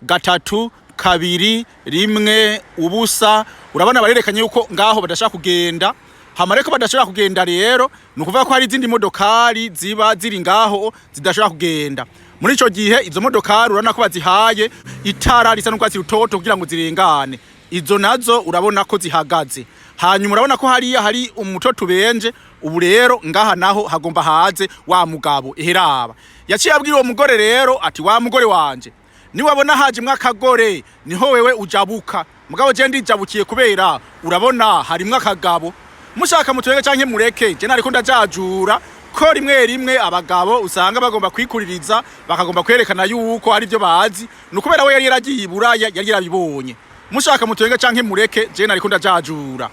4, 3, 2, 1, 0. Urabona barerekanye yuko ngaho badashaka kugenda. Hama reko badashobora kugenda rero, ni ukuvuga ko hari izindi modokari ziba ziri ngaho zidashobora kugenda. Muri ico gihe izo modokari urabona ko bazihaye itara risa n'urwatsi rutoto kugira ngo zirengane. Izo nazo urabona ko zihagaze. Hanyuma urabona ko hariya hari umutoto ubenje. Ubu rero ngaha naho hagomba haze wa mugabo. Eheraba yaciye abwira uwo mugore rero ati: "Wa mugore wanje, niwabona haje mwakagore niho wewe ujabuka, mugabo je ndijabukiye kubera urabona harimwo akagabo." Mushaka mutwenge canke mureke, je nariko ndajajura ko rimwe rimwe abagabo usanga bagomba kwikuririza, bakagomba kwerekana yuko hari ibyo bazi. Ni ukubera we yari yaragiye iburaya, yari yarabibonye. Mushaka mutwenge canke mureke, je nariko ndajajura.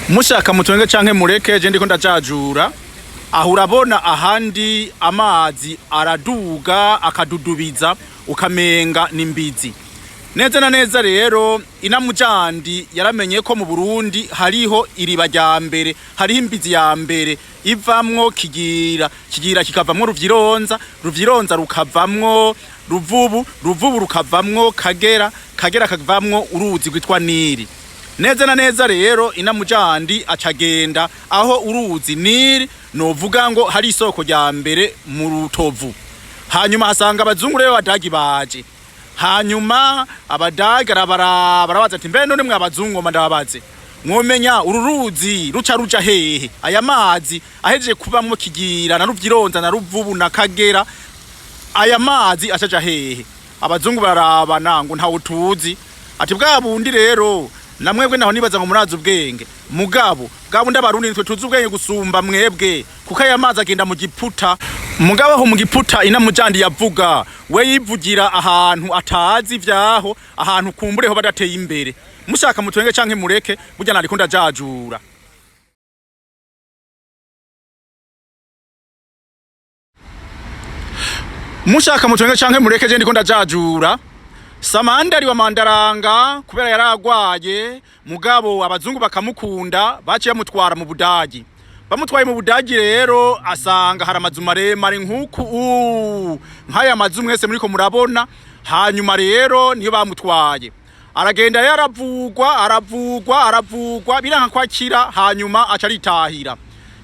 Mushaka mutwenge canke mureke, je ndiko ndajajura. Aho urabona ahandi amazi araduga akadudubiza, ukamenga n'imbizi. Neza na neza rero inamujandi yaramenye ko mu Burundi hariho iriba rya mbere, hariho imbizi ya mbere ivamwo Kigira, Kigira kikavamwo Ruvyironza, Ruvyironza rukavamwo Ruvubu, Ruvubu rukavamwo Kagera, Kagera kavamwo uruzi rwitwa Nili. Neza na neza rero inamujandi acagenda aho uruzi Nili, novuga ngo hari isoko rya mbere mu Rutovu. Hanyuma hasanga abazungu rero, abadagi baje. Hanyuma abadagi arabaraba, barabaza ati: "Mbe none mwe abazungu, ndababaze, mwomenya uru ruzi ruca ruja hehe? Aya mazi ahejeje kubamwo Kigira na Ruvyironza na Ruvubu na Kagera, aya mazi acaja hehe?" Abazungu bararabana ngo: "Ntawe tuzi." Ati: "Bwa bundi rero namwebwe naho nibaza ngo murazi ubwenge, mugabo bwa bundi abarundi nitwe tuzi ubwenge gusumba mwebwe, kuko aya mazi agenda mu Giputa." Mugabo aho mu Giputa inamujandi yavuga, we yivugira ahantu atazi ivyaho, ahantu kumbureho badateye imbere. Mushaka mutwenge canke mureke, burya nariko ndajajura. Mushaka mutwenge canke mureke, je ndiko ndajajura. Samandari wa Mandaranga, kubera yaragwaye mugabo abazungu bakamukunda, baciye bamutwara mu Budagi. Bamutwaye mu Budagi rero, asanga hari amazu maremare nk'uku nk'aya mazu mwese muriko murabona. Hanyuma rero niyo bamutwaye, aragenda rero, aravugwa, aravugwa, aravugwa, biranka kwakira. Hanyuma aca aritahira.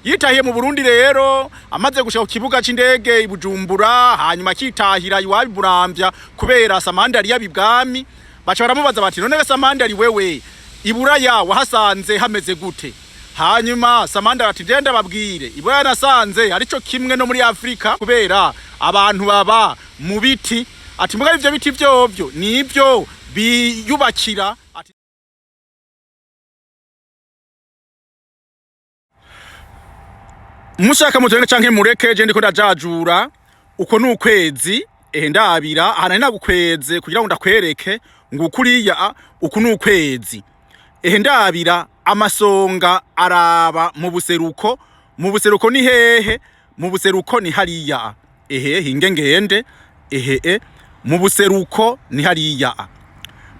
Yitahiye mu Burundi rero, amaze gushika ku kibuga c'indege i Bujumbura, hanyuma akitahira iwabo i Buramvya, kubera Samandari yaba ibwami, baca baramubaza bati: "None ga Samandari, wewe iburaya wahasanze hameze gute?" Hanyuma Samandari ati: "Genda babwire, iburaya nasanze arico kimwe no muri Afrika, kubera abantu baba mu biti." Ati: "Mugabo ivyo biti vyovyo nivyo biyubakira." Ati: "Mushaka mutenge canke mureke, je ndiko ndajajura. Uko ni ukwezi. Ehe, ndabira aha nari nagukweze kugira ngo ndakwereke ngo ukuriya uku ni ukwezi. Ehe, ndabira amasonga araba mu buseruko. Mu buseruko ni hehe? Mu buseruko ni hariya. Ehe, hinge ngende. Ehe, mu buseruko ni hariya.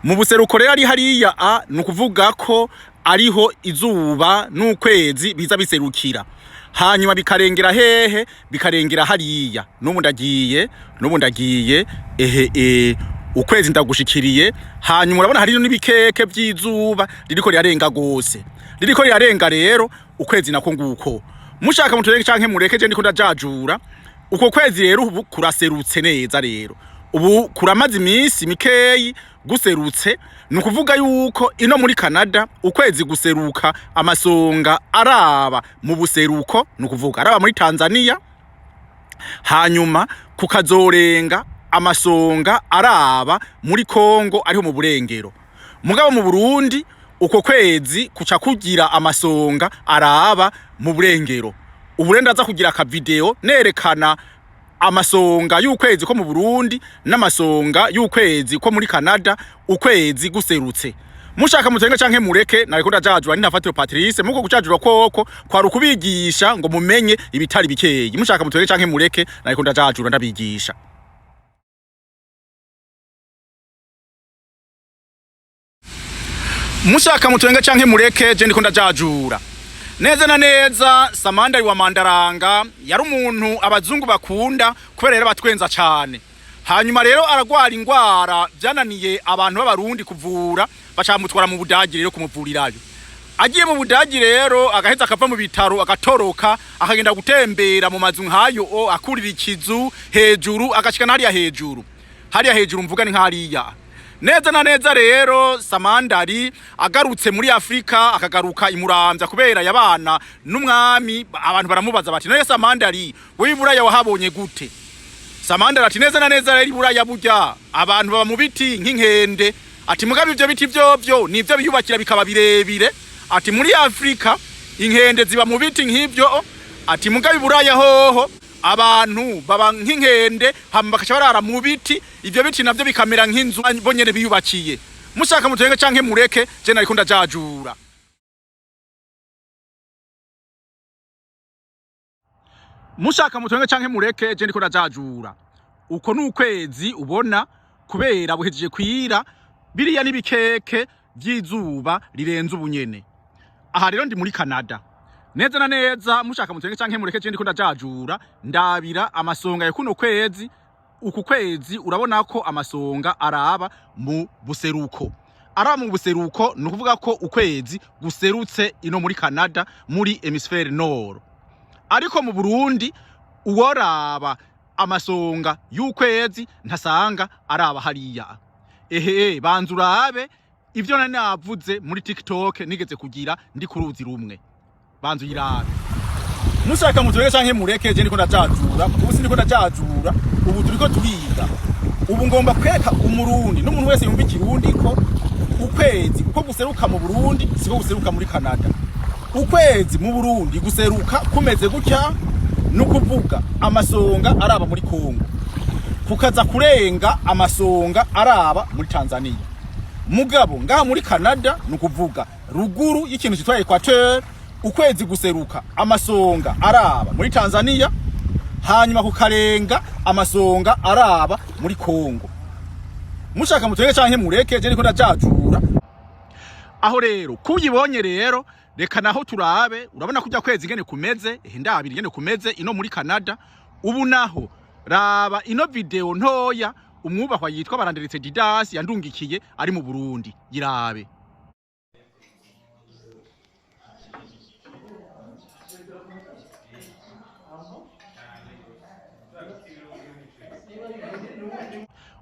Mu buseruko rero ari hariya, ni ukuvuga ko ariho izuba n'ukwezi biza biserukira, hanyuma bikarengera hehe? Bikarengera hariya. N'ubu ndagiye, n'ubu ndagiye. Ehe, ukwezi ndagushikiriye. Hanyuma urabona hariyo n'ibikeke vy'izuba ririko rirarenga gose, ririko rirarenga rero. Ukwezi nako nguko. Mushaka mutureke canke mureke, je ndiko ndajajura. Uko kwezi rero ubu kuraserutse neza rero, ubu kuramaze iminsi mikeyi guserutse. Ni ukuvuga yuko ino muri Canada ukwezi guseruka amasonga araba mu buseruko, ni ukuvuga araba muri Tanzania, hanyuma kukazorenga amasonga araba muri Kongo, ariho mu burengero. Mugabo mu Burundi uko kwezi kuca kugira amasonga araba mu burengero. Ubu rero ndaza kugira akavideo nerekana amasonga y'ukwezi ko mu Burundi n'amasonga y'ukwezi ko muri Canada ukwezi guserutse. Mushaka mutenge canke mureke, nariko ndajajura. Ni Patrice. Muko gucajura koko kwari ukubigisha ngo mumenye ibitari bikeyi. Mushaka mutenge canke mureke, nariko ndajajura, ndabigisha. Mushaka mutenge canke mureke, je ndiko ndajajura neza na neza. Samandari wa Mandaranga yari umuntu abazungu bakunda, kubera rero batwenza cane. Hanyuma rero aragwara ingwara byananiye abantu b'abarundi kuvura, bacamutwara mu Budagi rero kumuvurirayo. Agiye mu Budagi rero, agaheza akava mu bitaro, agatoroka, akagenda gutembera mu mazu nk'ayo, akurira ikizu hejuru, agashika hariya hejuru. Hariya hejuru mvuga ni nk'hariya neza na neza. Rero Samandari agarutse muri Afrika, akagaruka imuramvya, kubera yabana n'umwami, abantu baramubaza bati: "None Samandari, wewe iburaya wahabonye gute?" Samandari ati: "Neza na neza rero iburaya burya abantu baba mu biti nk'inkende." Ati: "Mugabo ivyo biti vyovyo nivyo biyubakira bikaba birebire." Ati: "Muri Afrika inkende ziba mu biti nk'ivyo." Ati: "Mugabo iburaya hoho abantu baba nk'inkende, hama bakaca barara mu biti, ivyo biti navyo bikamera nk'inzu bo nyene biyubakiye." Mushaka mutenge canke mureke, je nariko ndajajura. Mushaka mutenge canke mureke, je ndiko ndajajura. Uko ni ukwezi ubona, kubera buhejeje kwira. Biriya n'ibikeke vy'izuba rirenze ubunyene. Aha rero ndi muri Canada neza na neza. Mushaka mutenge canke mureke, je ndiko ndajajura. Ndabira amasonga ya kuno kwezi. Uku kwezi urabona ko amasonga araba mu buseruko, araba mu buseruko. Ni ukuvuga ko ukwezi guserutse ino muri Canada, muri hémisphère nord. Ariko mu Burundi uworaba amasonga y'ukwezi ntasanga araba hariya. Ehe, banza urabe ivyo nari navuze muri TikTok nigeze kugira ndi ku ruzi rumwe, banza uyirabe. Mushaka mutureke canke mureke, je ndiko ndajajura. Ubu sindiko ndajajura, ubu turiko turiga. Ubu ngomba kwereka umurundi n'umuntu wese yumva ikirundi ko ukwezi uko guseruka mu Burundi siko guseruka muri Canada. Ukwezi mu Burundi guseruka kumeze gutya, nukuvuga amasonga araba muri Kongo, kukaza kurenga amasonga araba muri Tanzania. Mugabo ngaha muri Canada, ni ukuvuga ruguru y'ikintu cyitwa équateur, ukwezi guseruka amasonga araba muri Tanzania, hanyuma kukarenga amasonga araba muri Kongo. Mushaka mutenge canke mureke, je niko ndajajura. Aho rero kuyibonye rero, reka naho turabe. Urabona kujya kwezi ingene kumeze, ehe, ndabira ingene kumeze ino muri Canada. Ubu naho raba ino video ntoya umwubahwa yitwa Baranderetse Didas yandungikiye ari mu Burundi, yirabe.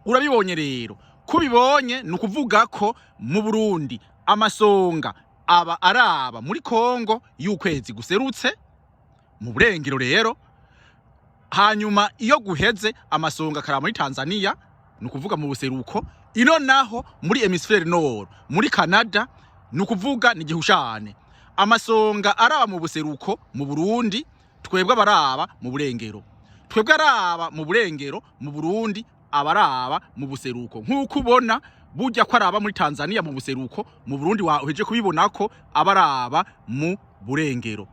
Urabibonye rero, kubibonye ni ukuvuga ko mu Burundi amasonga aba araba muri Kongo y'ukwezi guserutse mu burengero rero, hanyuma iyo guheze amasonga akaraba muri Tanzania, ni ukuvuga mu buseruko. Ino naho muri hémisphère nord, muri Canada, ni ukuvuga ni igihushane, amasonga araba mu buseruko mu Burundi, twebwe abaraba mu burengero, twebwe araba mu burengero mu Burundi, abaraba mu buseruko. Nk'uko ubona burya ko araba muri Tanzania mu buseruko, mu Burundi waheje kubibona ko abaraba mu burengero.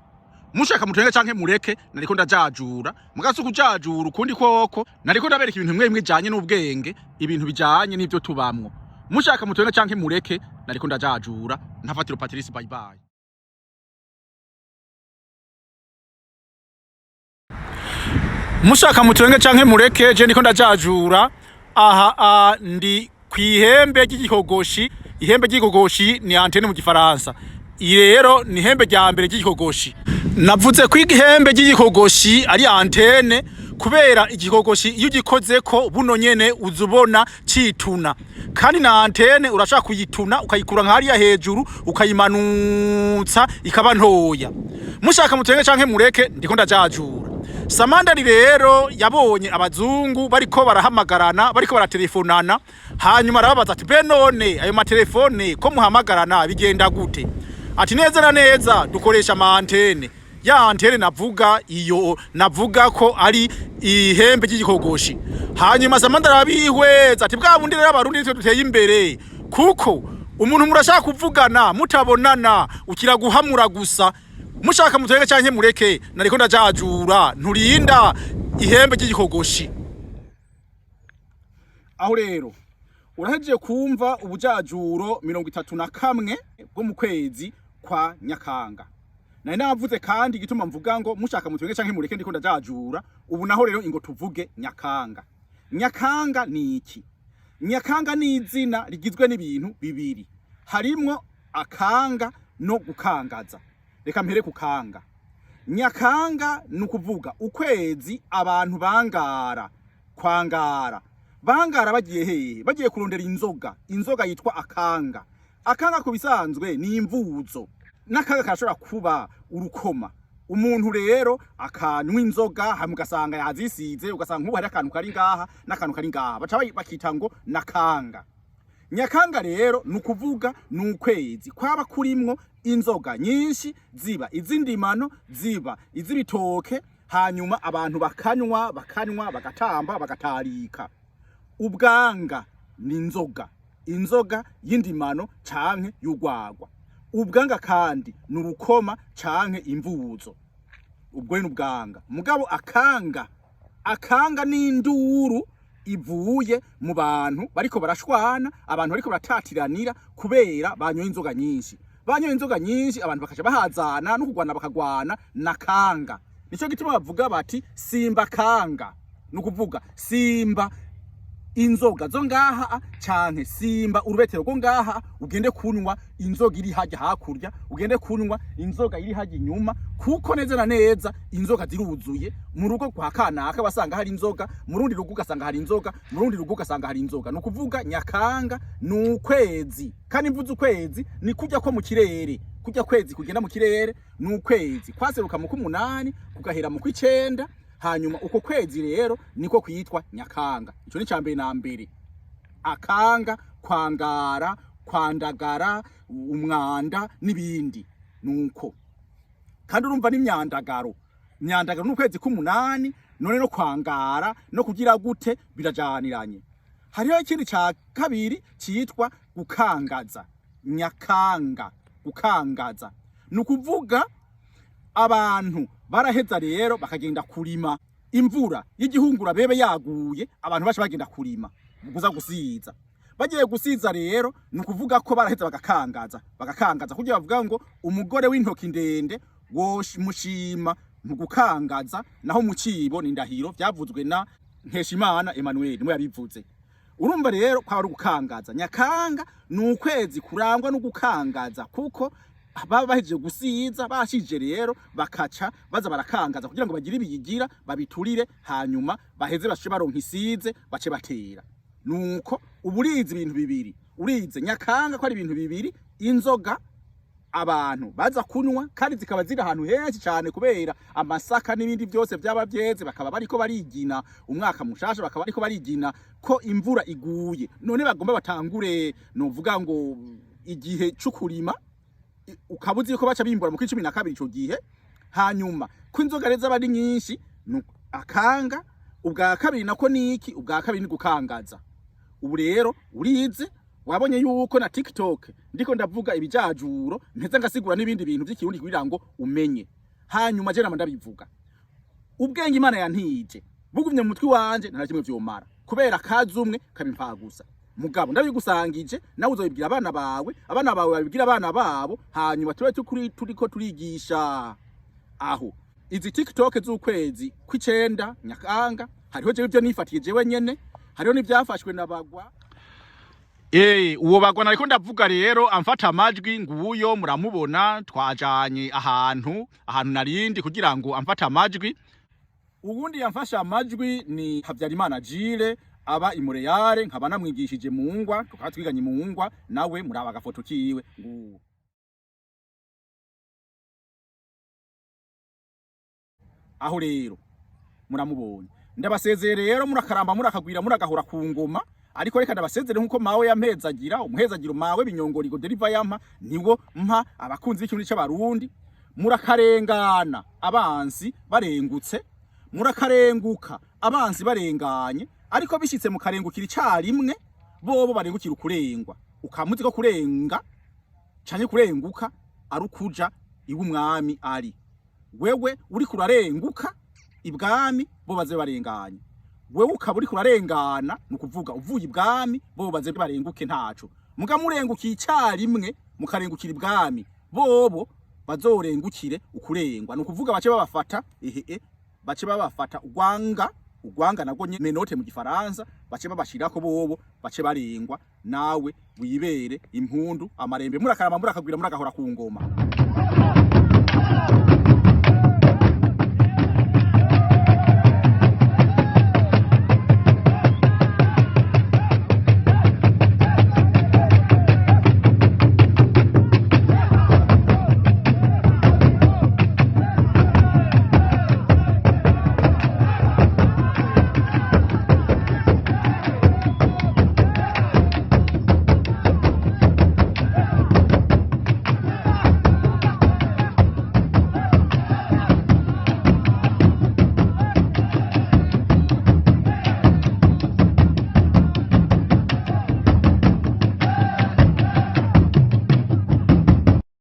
Mushaka mutenge canke mureke, nariko ndajajura. Mugasi kujajura ukundi koko, nariko ndabereka ibintu bimwe bimwe bijanye n'ubwenge, ibintu bijanye n'ivyo tubamwo. Mushaka mutenge canke mureke, nariko ndajajura. Ntafatiro Patrice, bye bye. Mushaka mutenge canke mureke, je ndiko ndajajura. Aha ndi kwihembe ry'igikogoshi. Ihembe ry'igikogoshi ni antenne mu gifaransa. Iyi rero ni ihembe rya mbere ry'igikogoshi. Navuze ko ihembe ry'igikogoshi ari antenne kubera igikogoshi iyo ugikozeko buno nyene uza ubona cituna, kandi na antenne urashaka kuyituna ukayikura nka hariya hejuru ukayimanutsa ikaba ntoya. Mushaka mutenge canke mureke, ndiko ndajajura. Samandari rero yabonye abazungu bariko barahamagarana, bariko baratelefonana, hanyuma arababaza ati: "Be none ayo matelefone ko muhamagarana bigenda gute?" Ati: "Neza na neza dukoresha ama antenne." Ya antenne navuga, iyo navuga ko ari ihembe ry'igikogoshi. Hanyuma Samandari arabihweza ati: "Bwa bundi rero abarundi nitwe duteye imbere, kuko umuntu murashaka kuvugana mutabonana, ukira guhamura gusa." Mushaka mutenge canke mureke, nariko ndajajura. Nturinda ihembe ry'igikogoshi. Aho rero urahejeje kumva ubujajuro 31 bwo mu kwezi kwa Nyakanga. Nari navuze kandi igituma mvuga ngo mushaka mutenge canke mureke, ndiko ndajajura. Ubu naho rero ingo tuvuge Nyakanga. Nyakanga ni iki? Nyakanga ni izina rigizwe n'ibintu bibiri, harimwo akanga no gukangaza. Reka mpere kukanga. Nyakanga ni ukuvuga ukwezi abantu bangara, kwangara. Bangara bagiye hehe? Bagiye kurondera inzoga, inzoga yitwa akanga. Akanga ku bisanzwe ni imvuzo, n'akaga karashobora kuba urukoma. Umuntu rero akanywa inzoga, hanyuma ugasanga yazisize, ugasanga nk'ubu hari akantu kari ngaha n'akantu kari ngaha, baca bakita ngo nakanga. Nyakanga rero ni ukuvuga ni ukwezi kwaba kurimwo inzoga nyinshi, ziba iz'indimano, ziba iz'ibitoke, hanyuma abantu bakanywa, bakanywa, bagatamba, bagatarika. Ubwanga ni inzoga, inzoga y'indimano canke y'urwagwa. Ubwanga kandi ni urukoma canke imvuzo, ubwo ni ubwanga. Mugabo akanga, akanga ni induru ivuye mu bantu bariko barashwana, abantu bariko baratatiranira kubera banyoye inzoga nyinshi. Banyoye inzoga nyinshi, abantu bakaca bahazana no kugwana, bakagwana nakanga. Nico gituma bavuga bati simba kanga, ni ukuvuga simba inzoga zo ngaha canke simba urubetero rwo ngaha, ugende kunywa inzoga iri hajya hakurya, ugende kunywa inzoga iri hajya inyuma, kuko neza na neza inzoga ziruzuye mu rugo kwa kanaka. Basanga hari inzoga mu rundi rugo, ugasanga hari inzoga mu rundi rugo, ugasanga hari inzoga. Ni ukuvuga Nyakanga ni ukwezi, kandi mvuze ukwezi ni kujya ko mu kirere, kujya kwezi kugenda mu kirere. Ni ukwezi kwaseruka mu k'umunani kugahera mu kw'icenda, hanyuma uko kwezi rero niko kwitwa Nyakanga. Ico ni cambere na mbere. Akanga, kwangara, kwandagara, umwanda n'ibindi. Nuko kandi urumva n'imyandagaro, imyandagaro n'ukwezi k'umunani, none no kwangara no kugira gute birajaniranye. Hariho ikindi ca kabiri citwa gukangaza. Nyakanga, gukangaza ni ukuvuga abantu baraheza rero bakagenda kurima. Imvura y'igihungura bebe yaguye, abantu baca bagenda kurima kuza gusiza. Bagiye gusiza rero, ni ukuvuga ko baraheza bagakangaza, bagakangaza kugira bavuga ngo umugore w'intoki ndende womushima mu gukangaza, naho mu cibo ni ndahiro. Vyavuzwe na Nkeshimana Emmanuel, nimwe yabivuze. Urumva rero ko ari ugukangaza. Nyakanga ni ukwezi kurangwa no gukangaza, kuko baba bahejeje gusiza, bashije rero bakaca baza barakangaza kugira ngo bagire ibiyigira babiturire, hanyuma baheze bashe baronka isize bace batera. Nuko uburize ibintu bibiri, urize Nyakanga ko ari ibintu bibiri: inzoga abantu baza kunywa, kandi zikaba ziri ahantu henshi cyane kubera amasaka n'ibindi byose byaba byeze, bakaba bariko barigina umwaka mushasha, bakaba bariko barigina ko imvura iguye, none bagomba batangure, novuga ngo igihe cyo kurima. Ukaba uzi ko baca bimbura mu 12 ico gihe. Hanyuma ko inzoga rero zaba ari nyinshi, akanga ubwa kabiri nako niki? Ubwa kabiri ni gukangaza. Ubu rero urize, wabonye yuko na TikTok ndiko ndavuga ibijajuro, mpeza ngasigura n'ibindi bintu by'ikirundi kugira ngo umenye. Hanyuma je nama ndabivuga, ubwenge Imana yantije bugumye mu mutwe wanje, nta na kimwe vyomara, kubera kazi umwe kabimpa gusa. Mugabo ndabigusangije, nawe uzobibwira abana bawe, abana bawe babibwira abana babo, hanyuma tube tukuri turiko turigisha. Aho izi TikTok z'ukwezi kw'icenda Nyakanga, hariho jewe ivyo nifatiye jewe nyene, hariho n'ivyafashwe na Bagwa. Uwo Bagwa nariko ndavuga rero amfata amajwi nguyo, muramubona, twajanye ahantu narindi kugira ngo amfate amajwi. Uwundi yamfashe amajwi ni Habyarimana Jile, aba i Montreal, nkaba namwigishije mu ngwa, tukaba twiganye mu ngwa nawe. Muraba agafoto kiwe nguwo. Aho rero muramubonye. Ndabasezeye rero, murakaramba, murakagwira, murakahora ku ngoma. Ariko reka ndabasezere nkuko mawe yampezagira umuhezagiro. Mawe Binyongorigo Deriva yampa niwo mpa abakunzi b'ikirundi c'Abarundi. Murakarengana abansi barengutse, murakarenguka abansi barenganye, ariko bishitse mukarengukira icarimwe, bobo barengukira ukurengwa. Ukamuzi ko kurenga canke kurenguka ari ukuja iwe umwami ari. Wewe uriko urarenguka ibwami, bo baze barenganye. Wewe ukaba uriko urarengana, ni ukuvuga uvuye ibwami, bo baze barenguke ntaco. Muga murengukiye icarimwe, mukarengukira ibwami, bobo bazorengukire ukurengwa, ni ukuvuga bace babafata ehe, bace babafata ugwanga, ugwanga nagwo menottes mu gifaransa, bace babashirako, bobo bace barengwa, nawe wibere impundu amarembe. Murakarama, murakagwira, murakahora ku ngoma.